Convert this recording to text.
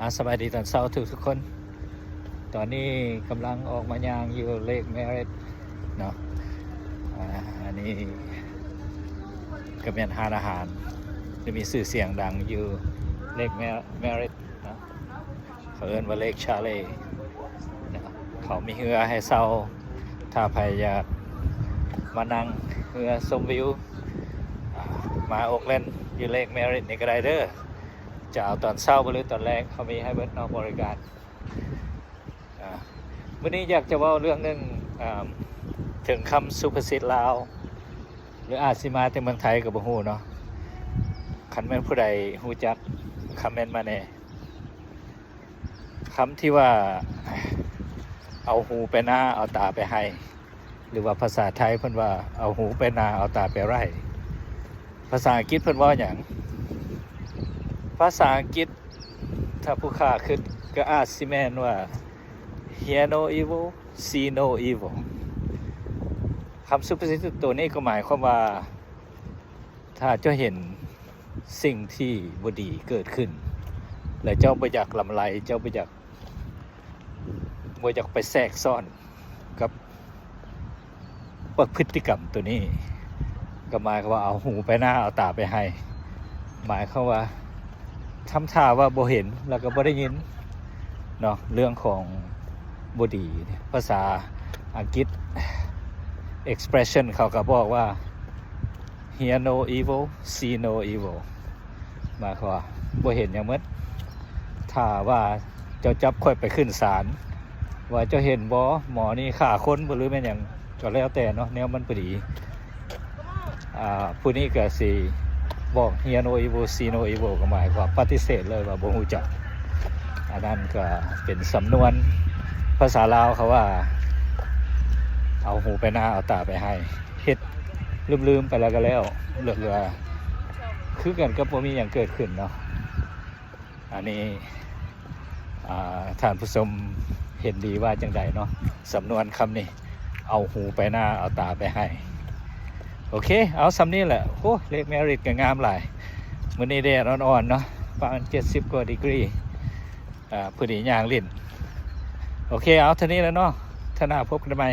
ອາ ສະບາຍດີຕອນເຊົ້າທຸກໆຄົນ. ຕອນນີ້ກຳລັງອອກມາຍ່າງຢູ່ Lake Merritt ເນາະ. ອາ ອັນນີ້ກໍແມ່ນຮ້ານອາຫານທີ່ມີຊື່ສຽງດັງຢູ່ Lake Mer- Merritt ເນາະ. ເຂົາເອີ້ນວ່າ Lake Charley ເນາະ. ເຂົາມີເຮືອໃຫ້ເຊົ່າ ຖ້າໃຜຢາກມານັ່ງເຮືອຊົມວິວ ອາ ມາ Oakland ຢູ່ Lake Merritt ນີ້ກໍໄດ້ເດີ. ຈະເອົາຕອນເຊົ້າບໍ່ ຫຼື ຕອນແລງ ເຂົາມີໃຫ້ເບິດເນາະ ບໍລິການ. ອາ ມື້ນີ້ຢາກຈະເວົ້າເລື່ອງໜຶ່ງ ອາ ເຖິງຄຳສຸພາສິດລາວ ຫຼື ອາດຊິມາແຕ່ເມືອງໄທກໍບໍ່ຮູ້ເນາະ. ຄັນແມ່ນຜູ້ໃດຮູ້ຈັກ ຄອມເມັນມາແດ່. ຄຳທີ່ວ່າ ເອົາຫູໄປນາ ເອົາຕາໄປໄຮ່ ຫຼືວ່າພາສາໄທເພິ່ນວ່າ ເອົາຫູໄປນາ ເອົາຕາໄປໄຮ່. ພາສາອັງກິດເພິ່ນເວົ້າຫຍັງ? ພາສາອັງກິດ ຖ້າຜູ້ຂ້າຄິດກໍອາດຊິແມ່ນວ່າ hear no evil, see no evil. ຄຳສຸພາສິດໂຕນີ້ກໍໝາຍຄວາມວ່າ ຖ້າເຈົ້າເຫັນສິ່ງທີ່ບໍ່ດີເກີດຂຶ້ນ ແລະ ເຈົ້າບໍ່ຢາກລຳໄລ ເຈົ້າບໍ່ຢາກ ບໍ່ຢາກໄປແຊກຊ້ອນກັບ ປະພຶດຕິກຳໂຕນີ້ ກໍໝາຍຄວາມວ່າເອົາຫູໄປນາ ເອົາຕາໄປໄຮ່. ໝາຍຄວາມວ່າ ທຳທ່າວ່າບໍ່ເຫັນ ແລ້ວກໍບໍ່ໄດ້ຍິນເນາະ ເລື່ອງຂອງບໍ່ດີ. ພາສາອັງກິດ expression ເຂົາກໍບອກວ່າ hear no evil, see no evil. ໝາຍຄວາມວ່າບໍ່ເຫັນຫຍັງໝົດ. ຖ້າວ່າເຈົ້າຈັບຂ້ອຍໄປຂຶ້ນສານ ວ່າເຈົ້າເຫັນບໍ່ ໝໍນີ້ຂ້າຄົນບໍ່ ຫຼືແມ່ນຫຍັງກໍແລ້ວແຕ່ເນາະ ແນວມັນບໍ່ດີ. ອາ ຜູ້ນີ້ກໍຊິບອກ hear no evil, see no evil ກໍໝາຍຄວາມປະຕິເສດເລີຍວ່າບໍ່ຮູ້ຈັກ. ອັນນັ້ນກໍເປັນສຳນວນພາສາລາວ ເຂົາວ່າ ເອົາຫູໄປນາ ເອົາຕາໄປໄຮ່ ເຮັດລືມໆໄປແລ້ວກໍແລ້ວ ເລີກວ່າ ຄືກັນກັບບໍ່ມີຫຍັງເກີດຂຶ້ນເນາະ. ອັນນີ້ ອາ ທ່ານຜູ້ຊົມເຫັນດີວ່າຈັ່ງໃດເນາະ ສຳນວນຄຳນີ້ ເອົາຫູໄປນາ ເອົາຕາໄປໄຮ່. ໂອເຄ ເອົາສ່ຳນີ້ແຫຼະ. ໂອ້ Lake Merritt ກໍງາມຫຼາຍ. ມື້ນີ້ແດດອ່ອນໆເນາະ ປະມານເຈັດສິບກວ່າດີກຣີ. ອາ ພໍດີຍ່າງຫຼິ້ນ. ໂອເຄ ເອົາເທົ່ານີ້ແຫຼະເນາະ. ເທື່ອໜ້າພົບກັນໃໝ່.